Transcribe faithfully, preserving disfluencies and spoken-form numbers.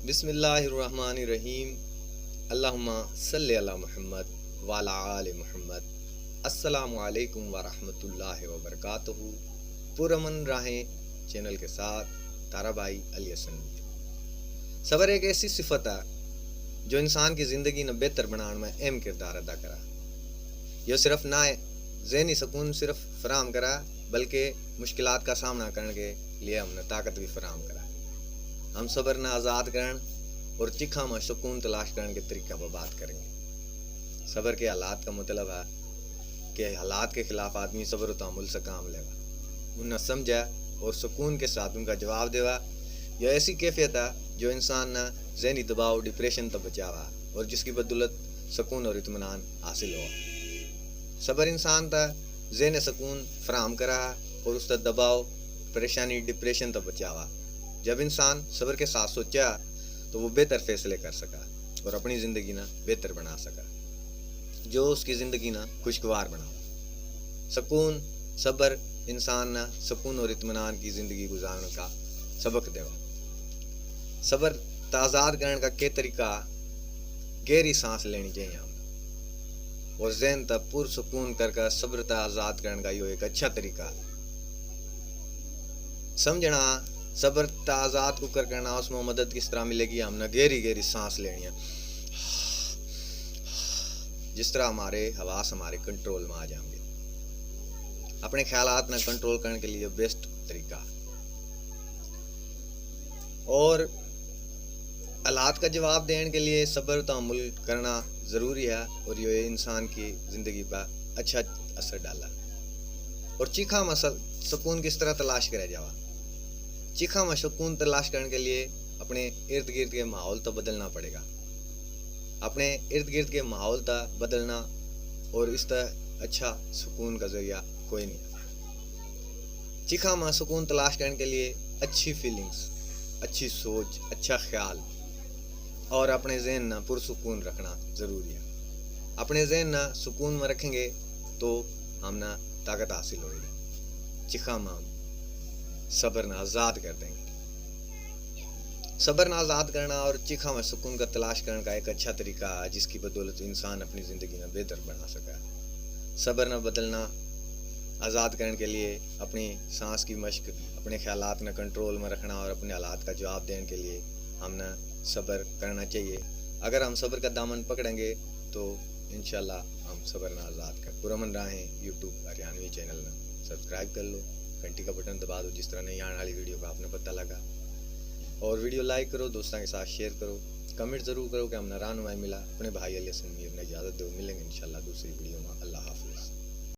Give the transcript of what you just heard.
बिस्मिल्लाहिर्रहमानिर्रहीम। अल्लाहुम्मा सल्लि अला मुहम्मद वाला आले मुहम्मद। अस्सलामु अलैकुम व रहमतुल्लाहि व बरकातहू। पुरअमन राहें चैनल के साथ तारा भाई अली हसन मीर। सबर एक ऐसी सिफत है जो इंसान की जिंदगी ने बेहतर बनाने में अहम किरदार अदा करा। यह सिर्फ ना जहनी सुकून सिर्फ फराहम करा, बल्कि मुश्किलात का सामना करने के लिए हमने ताकत भी फराहम करा। हम सबर ने आज़ाद करण और चिखा में सुकून तलाश करण के तरीका पर बात करेंगे। सबर के हालात का मतलब है कि हालात के खिलाफ आदमी सबर और तहमुल से काम लेवा, उन्हें समझा और सुकून के साथ उनका जवाब देवा। यह ऐसी कैफियत है जो इंसान ना जहनी दबाव, डिप्रेशन तक बचावा और जिसकी बदौलत सुकून और इत्मीनान हासिल हो। सबर इंसान तक जहन सुकून फराहम करा और उसका दबाव, परेशानी, डिप्रेशन तक बचावा। जब इंसान सबर के साथ सोचा तो वो बेहतर फैसले कर सका और अपनी जिंदगी ना बेहतर बना सका, जो उसकी जिंदगी ना खुशगवार बना। सुकून, सबर इंसान ना सुकून और इत्मीनान की जिंदगी गुजारने का सबक देवा। सबर तै आज़ाद करण का के तरीका? गहरी सांस लेनी चाहिए हमने और जहन तै पुरसुकून करके सबर तै आज़ाद करण का यो एक अच्छा तरीका है। समझना, सबर तै आज़ाद को कर करना, उसमें मदद किस तरह मिलेगी? हमने गहरी गहरी सांस लेनी है, जिस तरह हमारे हवास हमारे कंट्रोल में आ जाएंगे। अपने ख्यालात ना कंट्रोल करने के लिए बेस्ट तरीका। और हालात का जवाब देने के लिए सब्र तहम्मुल करना ज़रूरी है और ये इंसान की ज़िंदगी पर अच्छा असर डाला। और चीखा में स-, सुकून किस तरह तलाश करा जावा? चीखा में सुकून तलाश करने के लिए अपने इर्द गिर्द के माहौल तो बदलना पड़ेगा। अपने इर्द गिर्द के माहौल तो बदलना और इस तरह अच्छा सुकून का ज़रिया कोई नहीं। चीखा में सुकून तलाश करने के लिए अच्छी फीलिंग्स, अच्छी सोच, अच्छा ख्याल और अपने जहन ना पुरसुकून रखना ज़रूरी है। अपने जहन ना सुकून में रखेंगे तो हमना ताकत हासिल होगी। चीखा में हम सब्र ना आज़ाद कर देंगे। सब्र ना आज़ाद करना और चीखा में सुकून का तलाश करने का एक अच्छा तरीका है, जिसकी बदौलत इंसान अपनी ज़िंदगी में बेहतर बना सका। सब्र ना बदलना आज़ाद करने के लिए, अपनी सांस की मशक, अपने ख्यालात ने कंट्रोल में रखना और अपने हालात का जवाब देने के लिए हमने सब्र करना चाहिए। अगर हम सब्र का दामन पकड़ेंगे तो इंशाल्लाह हम सब्र ना आज़ाद कर। पुरअमन राहें YouTube हरियाणवी चैनल ने सब्सक्राइब कर लो, घंटी का बटन दबा दो, जिस तरह नई आने वाली वीडियो का आपने पता लगा। और वीडियो लाइक करो, दोस्तों के साथ शेयर करो, कमेंट ज़रूर करो कि हमने राहनुमाई मिला। अपने भाई अली हसन मीर ने इजाज़त दो, मिलेंगे इंशाल्लाह दूसरी वीडियो में। अल्लाह हाफिज़।